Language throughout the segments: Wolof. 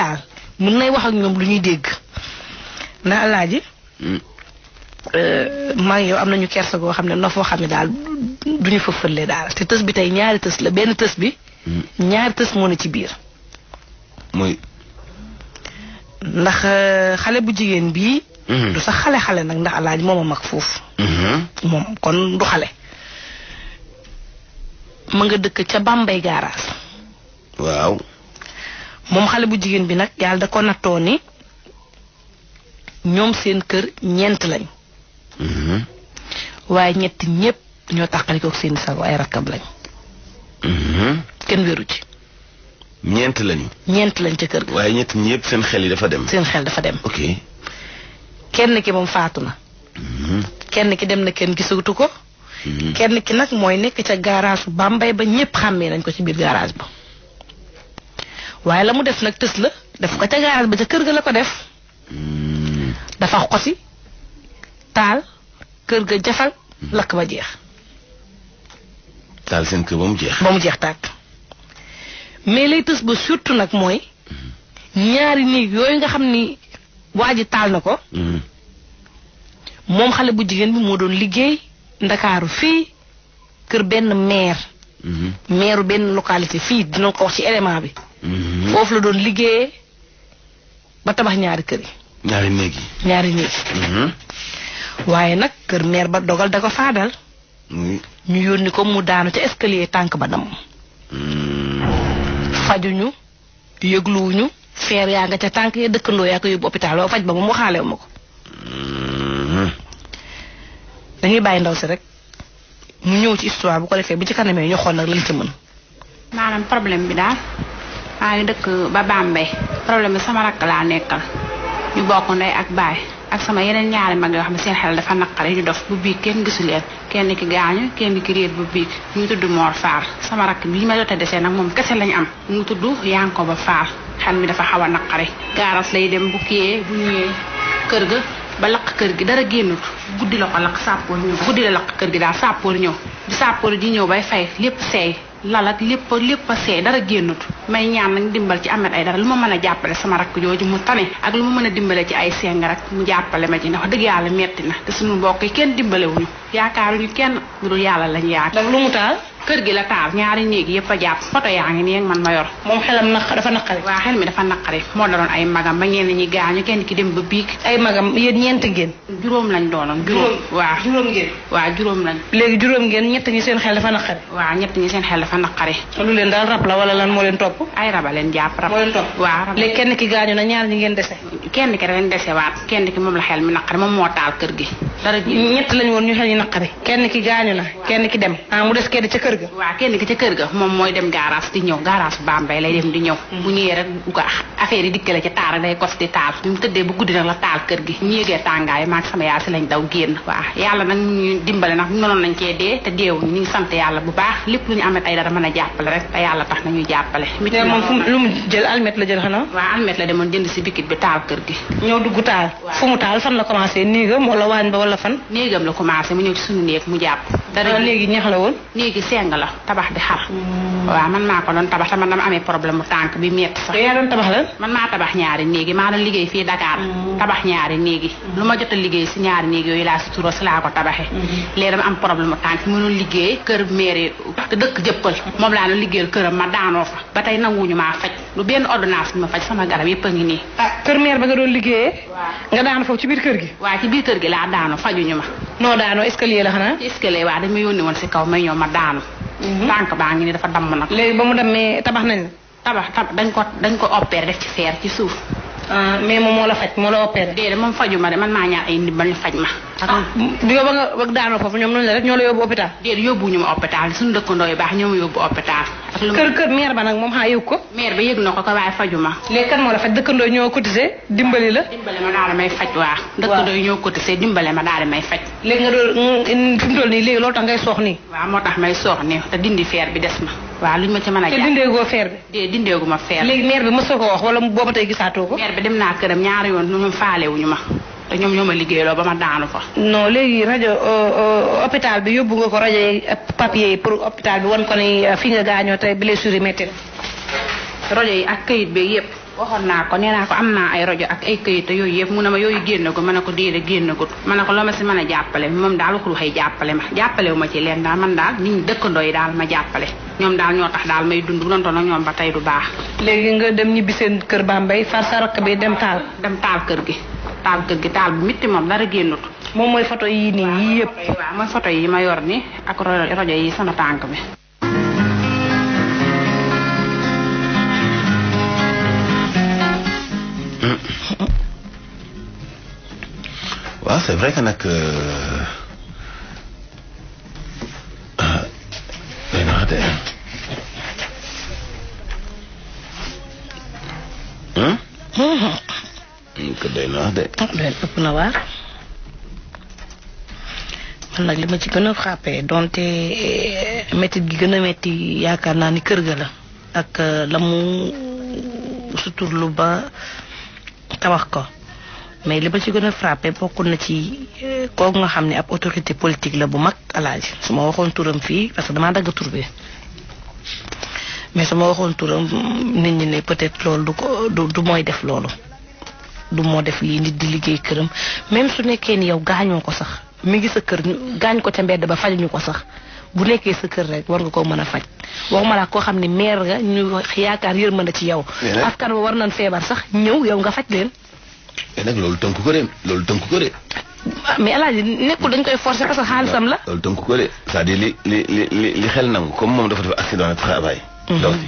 taal mun nay wax ak ñoom lu ñuy dégg na alaaji maa ngi yow am nañu kersa goo xam ne no foo xam ne daal duñu fa fële daal te tës bi tey ñaari tës la benn tës bi ñaari tës moo ne ci biir mooy ndax xale bu jigéen bii du sax xale nag ndax alaaji moom a mag foofu moom kon du xale ma nga dëkk ca Bambey garage waaw moom xale bu jigéen bi nag yàlla da ko nattoo ni ñoom seen kër ñeent lañ waaye ñetti ñépp ñoo tàqalikook seen sago ay rakkam lañ kenn wéru ci ñeent lañ ca kër ga waaye ñett ñépp seen xel yi dafa dem ok kenn ki moom faatu na kenn ki dem na kenn gisatu ko kenn ki nag mooy nekk ca garage bu Bambey ba ñépp xàmmee nañ ko ci biir garage ba waaye la mu def nag tës la def ko ca garage ba ca kër ga la ko def dafa xosi taal kër ga jafal lakk ba jeex taal seen kër ba mu jeex tàkk mais lay tës ba surtout nag mooy ñaari néeg yooyu nga xam ni waa ji taal na ko moom xale bu jigéen bi moo doon liggéey Ndakaaru fii kër benn maire benn localité fii dina ko wax ci élément bi foofu la doon liggéeyee ba tabax ñaari kër yi ñaari néeg waaye nag kër maire ba dogal da ko faadal ñu yónni ko mu daanu ca escalier tànk ba dam fajuñu yëgluwuñu feer yaa nga ca tànk ya dëkkandoo yaa ko yóbbu hôpital ba faj ba moom waxaalewu ma ko dañuy bàyyi ndaw si rek mu ñëw ci histoire bu ko defee bi ci kanamee ñu xool nag lañ ci mën maanaam problème bi daal maa ngi dëkk ba Bambey problème bi sama rakk laa nekkal ñu bokk ndey ak baay ak sama yeneen ñaari mag yoo xam ne seen xel dafa naqari ñu dof bu biig kenn gisu leen kenn ki gaañu kenn ki réer bu biig ñu tudd Mor Faar sama rakk bi ma jot a desee nag moom kese lañ am mu tudd Yankoba Faar xel mi dafa xaw a naqari gaaras lay dem bu kiyee bu ñëwee kër ga ba lakk kër gi dara génnut guddi la ko lakk sàppoor ñëw guddi la lakk kër gi daal sàppoor ñëw di sàppoor di ñëw bay fay lépp seey lalat lépp a seey dara génnut may ñaan nag dimbal ci Ahmed Aïdara lu ma mën a jàppale sama rakk jooju mu tane ak lu ma mën a dimbale ci ay seng rek mu jàppale ma ci ndax dëgg yàlla metti na te suñu mbokk yi kenn dimbalewuñu yaakaaruñu kenn lu dul yàlla lañ yaakaar. ndax lu mu taal. kër gi la taal ñaari néeg yëpp a jàpp poto yaa ngi nii ak man ma yor. moom xelam dafa naqari. waaw xel mi dafa naqari moo daloon ay magam ba ñenn ñi gaañu kenn ki dem ba biig. ay magam yéen ñeent ngeen. juróom lañ doonoon. juróom ngeen. waaw juróom lañ. léegi juróom ngeen ñett ñi seen xel dafa naqari. waaw ñett ñi seen xel dafa naqari. lu leen daal rab la wala lan moo leen topp. ay raba leen jàpp rab. moo leen topp waaw rab. léegi kenn ki gaañu na ñaar ñi ngeen dese. kenn ki ren dese waat kenn ki moom la xel mi naqari moom moo taal kër gi. dara ñett lañ woon ñu xel ñu naqari. kenn ki gaañu na kenn ki dem. mu des kenn ca kër ga. waaw kenn ki ca kër ga moom mooy dem garage di ñëw garage Bambey lay dem di ñëw. bu ñëwee rek bu ko affaire yi dikkale ci taal rek day kos di taal. bi mu tëddee bu guddi nag la taal kër gi. ñu yëgee tàngaay maag sama yaay si lañ daw génn. waaw yàlla nag ñu dimbale nag mënoon nañ cee dee te deewuñu ñu ngi sant yàlla bu baax lépp lu ñu Ahmed Aïdara mën a jàppale rek te yàlla tax na ñuy jàppale. moom fu lu mu jël almet la jël xanaa. waaw almet la demoon jënd si bikit bi taal kër gi. ñëw dugg taal. fu mu taal fan la commencé néegam wala waañ ba wala fan. néegam la commencé mu ñëw ci suñu néeg mu jàpp. dara léegi ñax la woon. néegi seng la tabax di xar. waaw man maa ko doon tabax te man dama amee problème mu tànk bi metti sax. yaa doon tabax lan. man maa tabax ñaari néegi maa doon liggéey fii Dakar. tabax ñaari néegi. lu ma jot a liggéey si ñaari néegi yooyu laa si turo si laa ko tabaxee. léegi dama am problème mu tànk mu doon liggéey kër mairie te dëkk jëppal moom laa doon liggéeyal këram ma daanoo fa ba tey nanguwuñu maa faj lu benn ordonnance bi ma faj sama garab yëpp a ngi nii. kër maire ba nga doon liggéeyee. nga daanu foofu ci biir kër gi. waaw ci biir kër gi laa daanu fajuñu ma. noo daanoo escalier la xanaa. ci escalier waaw dañ ma yónni woon si kaw may ñëw ma daanu. tànk baa ngi ni dafa damm nag. léegi ba mu demee tabax nañ la. tabax dañ ko opéré def ci fer ci suuf. mais moom moo la faj moo la opéré. déedéet moom faju ma de man maa ñaan ay ndimbal ñu faj ma. bi nga ba nga daanoo foofu ñoom noonu la rek ñoo la yóbbu hôpital. déedéet yóbbuñu ma hôpital suñu dëkkandoo yu baax ñoo ma yóbbu hôpital. ak lu kër maire ba nag moom xaa yëg ko. maire ba yëg na ko waaye faju ma. léegi kan moo la faj dëkkandoo ñoo cotisé dimbali la. dimbale ma daal di may faj waa. dëkkandoo yi ñoo cotisé dimbale ma daal di may faj. léegi nga doon fi mu toll nii léegi loolu tax ngay soox nii. waaw moo tax may soox nii te dindi feer bi des ma. waaw luñ ma ci mën a te dindeegoo feer bi. dindeegu ma feer. léegi maire bi mosoo ko wax wala booba tey gisaatoo ko. maire bi dem naa këram ñaari yoon ñoom faalewuñu ma te ñoom ñoo ma liggéeyloo ba ma daanu fa. non léegi rajo hôpital bi yóbbu nga ko rajo yi papier yi pour hôpital bi wan ko ni fi nga gaañoo tey blessure yi métti na. rajo yi ak kayit beeg yëpp waxoon naa ko nee naa ko am naa ay rajo ak ay këyit yooyu yëpp mu ne ma yooyu génn ko ma ne ko déedéet génn ko ma ne ko loo ma si mën a jàppale moom daal waxul xëy jàppale ma jàppalewu ma ci leen daal man daal nit ñi dëkkandoo yi daal ma jàppale ñoom daal ñoo tax daal may dund bu doon toon ak ñoom ba tey du baax. léegi nga dem ñibbi seen kër Bambey far sa rakk bi dem taal kër gi taal bu mitti moom dara génnut. moom mooy photo yii nii yii yëpp. waaw mooy photo yi ma yor ni ak rajo yi sama tànk bi. waaw c'est vrai que nag day na de ko day na de ëpp na waar man nag li ma ci gën a frappé donte métit gi gën a metti yaakaar naa ni kër ga la ak la mu suturlu ba tabax ko mais li ma ci gën a frappé bokk na ci kooku nga xam ne ab autorité politique la bu mag alaaji su ma waxoon turam fii parce que damaa dagg tur bi mais su ma waxoon turam nit ñi ne peut-être loolu du mooy def loolu du moo def lii nit di liggéey këram même su nekkee ni yow gaañoo ko sax mi ngi sa kër gaañ ko ca mbedd ba fajuñu ko sax bu nekkee sa kër rek war nga koo mën a faj waxuma la koo xam ne maire nga ñu yaakaar yërmande ci yow askan wa war nañ feebar sax ñëw yow nga faj leen. mais nag loolu tënku ko de mais alaaji nekkul dañ koy forcer parce que xaalisam la. loolu tënku ko de c'est-à-dire li xel nangu comme moom dafa def accident de travail. ndaw si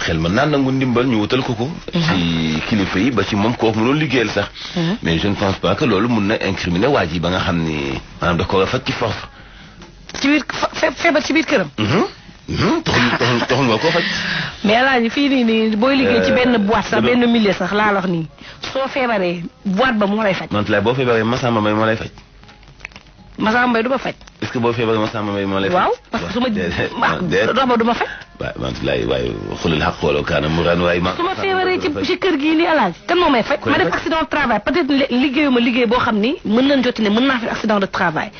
xel mën naa nangu ndimbal ñu wutal ko. ci kilifa yi ba ci moom kooku mënul liggéeyal sax. mais je ne pense pas que loolu mun na incriminer waa ji ba nga xam ni maanaam da ko war a faj ci force. ci biir feebar ci biir këram. taxul nga koo faj. mais alaaji fii nii booy liggéey ci benn boîte sax benn milieu sax laa wax nii soo feebaree boîte ba moo lay faj. man boo feebaree Massamba Mbaye moo lay faj. Massamba Mbaye du ma faj. est-ce que boo feebaree Massamba Mbaye moo lay faj. waaw parce que su ma du ma faj. waaw man waaye xulul xaq wala kaana mu ran waaye ma. su ma feebaree ci kër gii nii alaaji kan moo may faj. ma def accident de travail peut-être liggéeyuma liggéey boo xam ni mën nañ joti ne mën naa fi accident de travail.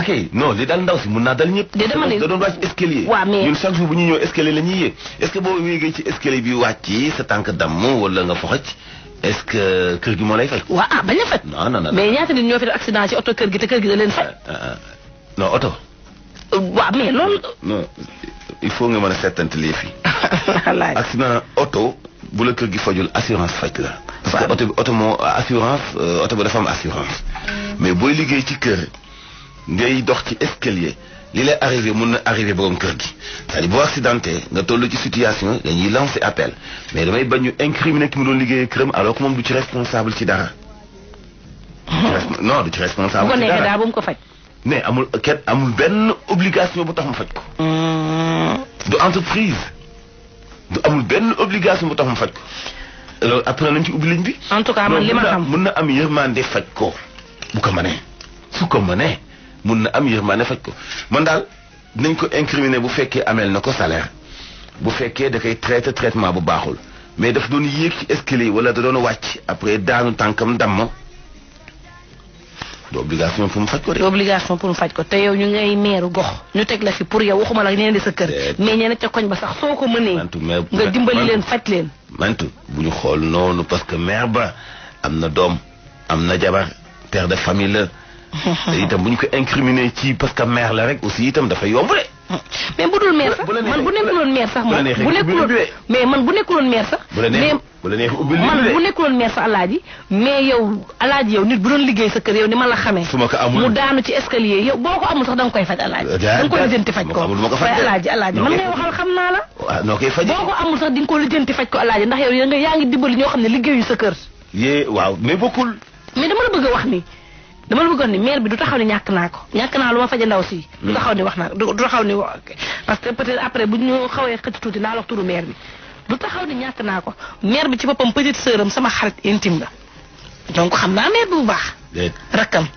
kay non li daal ndaw si mun naa dal ñëpp. da doon wàcc escalier. waaw mais ñun chaque jour bu ñuy ñëw escalier la ñuy yéeg est-ce que boo yéegee ci escalier bi wàcc sa tànk damm wala nga foxoj est-ce que kër gi moo lay faj. waaw bañ a faj. non mais ñaata nit ñoo fi def accident ci oto kër gi te kër gi da leen faj. non oto. waaw mais loolu. non il faut nga mën a seetante lii fii. accident oto bu la kër gi fajul assurance faj la. parce que oto moo assurance oto bi dafa am assurance mais booy liggéey ci kër. ngay dox ci escalier li lay arrivé mun na arrivé borom kër gi c'est-à-dire boo accidenté nga toll ci situation dañuy lancer appel mais damay bañ ñu incriminer ki mu doon liggéeyee këram alors que moom du ci responsable ci dara. non du ci responsable. ci dara daal bu mu ko faj. mais amul benn obligation bu tax mu faj ko. du entreprise du amul benn obligation bu tax mu faj ko alors après nañ ci ubbi ligne bi. en tout cas man li ma xam mun na am yërmande faj ko bu ko mënee su ko mënee. mun na am yërmande faj ko man daal dinañ ko incriminer bu fekkee ameel na ko salaire bu fekkee da koy traité traitement bu baaxul mais daf doon yéeg ci escalier wala da doon wàcc après daanu tànkam damm du obligation pour mu faj ko de. obligation pour mu faj ko te yow ñu ngay meeru gox ñu teg la fi pour yow waxuma la ñeneen di sa kër. mais ñeneen ca koñ ba sax soo ko mënee. nga dimbali leen faj leen. mantu bu ñu xool noonu parce que maire ba am na doom am na jabar père de famille la. itam bu ñu ko incriminer ci parce que maire la rek aussi itam dafa yomb de. mais bu dul maire sax man bu nekkuloon maire sax moom bu nekkuloon mais man bu nekkuloon maire sax. bu la neexee ubbi man bu nekkuloon maire sax alaaji mais yow alaaji yow nit bu doon liggéey sa kër yow ni ma la xamee. su ma ko amul mu daanu ci escalier yow boo ko amul sax da nga koy faj alaaji. da nga koy lijjanti faj ko waaye alaaji man ngay waxal xam naa la. waaw noo koy faj. boo ko amul sax di nga ko lijjanti faj ko alaaji ndax yow yaa ngi dimbali ñoo xam ne liggéeyu sa kër. waaw mais bokkul. mais dama la bëgg a wax ni. dama la bëggoon ni maire bi du taxaw ni ñàkk naa lu ma faje ndaw si. du taxaw ni wax naa du taxaw ni parce que peut-être après bu ñu xawee xëcc tuuti naa wax turu maire bi du taxaw ni ñàkk naa ko maire bi ci boppam petite sœuram sama xarit intime la donc xam naa maire bi bu baax. rakkam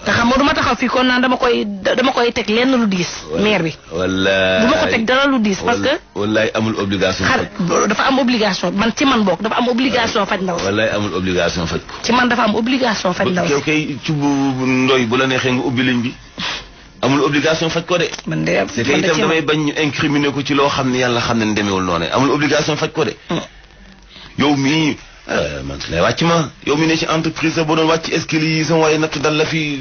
te xam nga du ma taxaw fii kon naan dama koy teg lenn lu diis. maire bi. wallaay du ma ko teg dara lu diis parce que. wallaay amul obligation. dafa am obligation man ci man bokk dafa am obligation faj ndaw si. wallaay amul obligation faj ko. ci man dafa am obligation faj ndaw si. yow kay ci bu ndoy bu la neexee nga ubbi ligne bi. amul obligation faj ko de. man de c'est que itam damay bañ ñu incriminer ko ci loo xam ne yàlla xam ne demeewul noonu amul obligation faj ko de. yow mii man lay wàcc ma yow mii ne ci entreprise boo doon wàcc escalier yi sama waaye natt dal la fi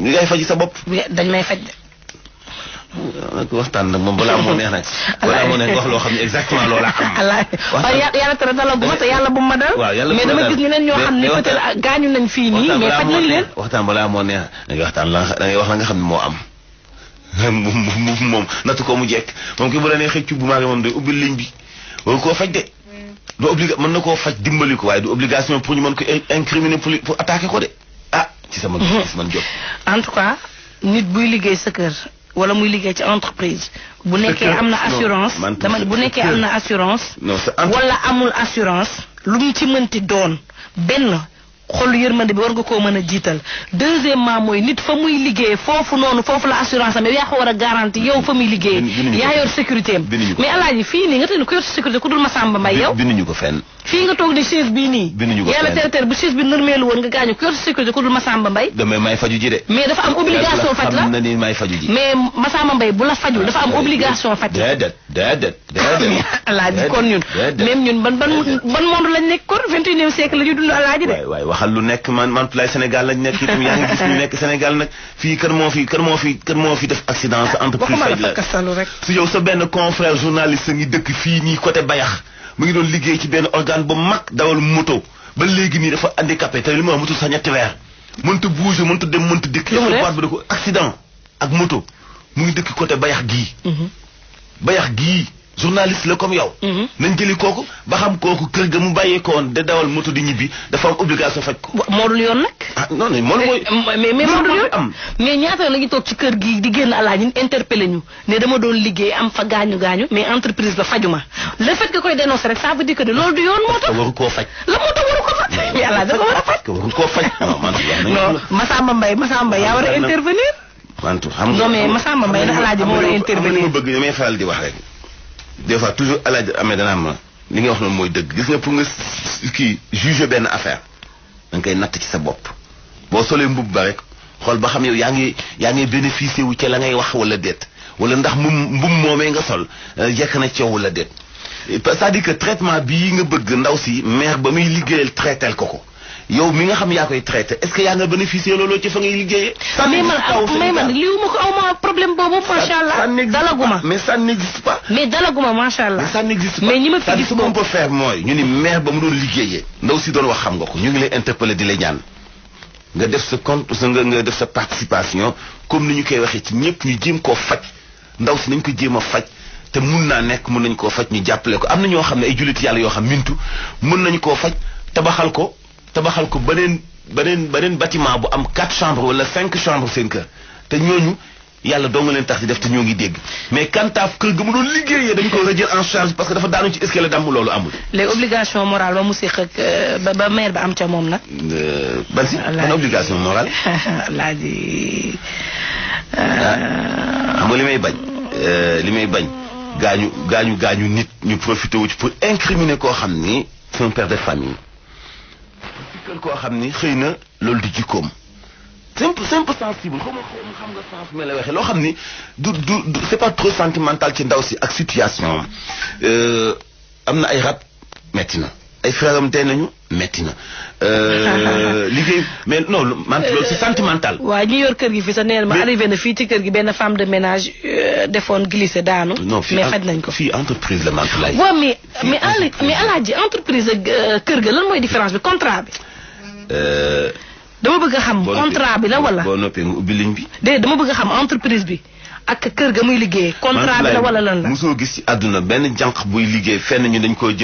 yaay faji sa bopp. dañ may faj de. nag waxtaan nag moom balaa moo neex nag. balaa moo neex wax loo xam ne exactement loola am. waaye yàlla tere dalaguma te yàlla bu ma dal. waaw yàlla mais dama gis ñeneen ñoo xam ne peut-être gaañu nañ fii nii mais faj nañ leen. waxtaan balaa moo neex da ngay waxtaan la da ngay wax la nga xam ne moo am. moom nattu ko mu jekk moom ki bu la nee xëcc bu maage moom day ubbi ligne bi waru koo faj de. du mën na koo faj dimbali ko waaye du obligation pour ñu mën ko incriminer pour attaquer ko de ci sama gis man jóg. en tout cas nit buy liggéey sa kër wala muy liggéey ci entreprise bu nekkee am na assurance dama bu nekkee am na assurance wala amul assurance lu mu ci mënti doon benn xolu yërmande bi war nga koo mën a jiital deuxièmement mooy nit fa muy liggéey foofu noonu foofu la assurance am yaa ko war a garantie yow fa muy liggéey yaa yor sécurité am mais alaaji fii nii nga tey ne ku yor sécurité ku dul Massamba Mbaye yow binduñu ko fenn fii nga toog di chaise bii nii yàlla tere bu chaise bi nërmeelu woon nga gaañu ku yor sécurité ku dul Massamba Mbaye damay may faju ji de mais dafa am obligation faj la xam na ni may faju ji mais Massamba Mbaye bu la fajul dafa am obligation faj la déedéet alaaji kon ñun même ñun ban monde lañ nekk kon 21e siècle la ñuy dund alaaji de waay waxal lu nekk man lay Sénégal lañ nekk itam yaa ngi gis ñu nekk Sénégal nag fii kër moo fi def accident sa entreprise faj la su yow sa benn confrère journaliste ngi dëkk fii nii côté Bayax mu ngi doon liggéey ci benn organe bu mag dawal moto ba léegi nii dafa handicapé te li ma mutul sa ñetti weer mënta bouger mënta dem mënta dikk baat bi da ko accident ak moto mu ngi dëkk côté Bayax gii journaliste la comme yow nañ jëli kooku ba xam kooku kër ga mu bàyyee ko woon da dawal moto di ñibbi dafa am obligation faj ko moo dul yoon nag non moom mooy mais moo dul yoon am mais ñaata la ñu toog ci kër gi di génn alaa ñu interpellé ñu ne dama doon liggéey am fa gaañu mais entreprise ba fajuma le fait que koy dénoncer rek ça veut dire que de loolu du yoon moo tax waru koo faj la moo tax waru ko faj mais alaa da ko war a faj waru koo faj non Massamba Mbaye yaa war a intervenir xam nga non mais Massamba Mbaye na alaaji moo war a intervenir ma bëgg damay faral di wax rek des fois toujours alaaji amee danaa ma li nga wax noonu mooy dëgg gis nga pour nga kii juger benn affaire da nga koy natt ci sa bopp boo solee mbubb ba rek xool ba xam yow yaa ngi bénéficier wu ca la ngay wax wala déet wala ndax mbub moomee nga sol jekk na ci yow wala déet c'est-à-dire que traitement bii nga bëgg ndaw si mère ba muy liggéeyal traiteel ko yow mi nga xam yaa koy traité est-ce que yaa nga bénéficier loolu ci fa ngay liggéeyee. mais man liwu ma ko aw ma problème boobu macha allah. dalaguma mais ça n'existe pas. mais dalaguma macha allah. mais ça n'existe pas mais ñi ma fi gis ce qu'on peut faire mooy ñu ni mère ba mu doon liggéeyee. ndaw si doon wax xam nga ko ñu ngi lay interpeller di la ñaan nga def sa compte nga def sa participation comme ni ñu koy waxee ci ñëpp ñu jéem koo faj ndaw si nañ ko jéem a faj. te mun naa nekk mun nañ koo faj ñu jàppale ko am na ñoo xam ne ay jullit yàlla yoo xam mintu mun nañu koo faj tabaxal ko beneen bâtiment bu am 4 chambres wala 5 chambres seen kër te ñooñu yàlla doo nga leen tax di def te ñoo ngi dégg mais kantaaf kër ga mu doon liggéeyee dañ ko jël en charge parce que dafa daanu ci escalier damm loolu amul. les obligations morales ba mu séq ak ba maire ba am ca moom nag. ban si ban obligation morale. alaaji. xam nga li may bañ. gaañu nit ñu profité wu ci pour incriminer koo xam ni c'est un père de famille. kër koo xam ni xëy na loolu di jikkoom. simple sensible xam nga sens me la waxee loo xam ni du c'est pas trop sentimental ci ndaw si ak situation am na ay rab metti na ay frères am tey nañu metti na liggéey mais non man loolu c'est sentimental. waaw ñi yor kër gi fii sa neen ma arrivé na fii ci kër gi benn femme de ménage defoon glissé daanu. mais faj nañ ko fii entreprise la man lay. waaw mais alaaji entreprise ak kër ga lan mooy différence bi contrat bi. dama bëgg a xam contrat bi la wala. boo noppee nga ubbi ligne bi. déedéet dama bëgg a xam entreprise bi ak kër ga muy liggéey. contrat bi la wala lan la. mosoo gis ci àdduna benn jànq buy liggéey fenn ñu dañ koy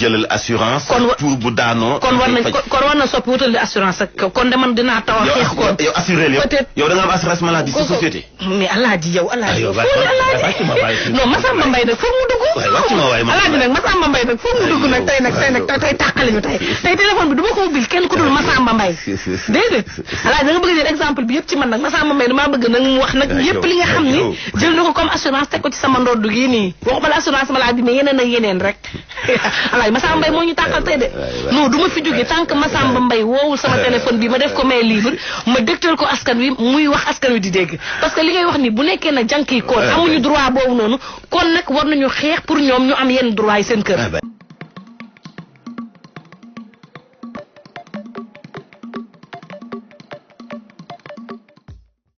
jëlal assurance. pour bu daanoo. kon war na soppi wutal di assurance ak kon de man dinaa taw a xeex ko. yow assuré yow da nga am assurance maladie ci société. mais alaaji yow alaaji. non Massamba Mbaye nag foog mu dugg. alaaji nag Massamba Mbaye nag foog mu dugg nag tey tàqali ñu tey téléphone bi du ma ko ubbil kenn ku dul Massamba Mbaye déedéet alaaji da nga bëgg jël exemple bi yëpp ci man nag Massamba Mbaye damaa bëgg nag mu wax nag yëpp li nga xam ni jël na ko comme assurance teg ko ci sama ndoddu gi nii waxuma la assurance maladie mais yeneen ak yeneen rek alaay Massamba Mbaye moo ñu tàqal tey de non du ma fi jóge tant que Massamba Mbaye woowul sama téléphone bi ma def ko main libre ma dégtal ko askan wi muy wax askan wi di dégg parce que li ngay wax ni bu nekkee na jànk yi koon amuñu droit boobu noonu kon nag war nañu xeex pour ñoom ñu am yenn droit yi seen kër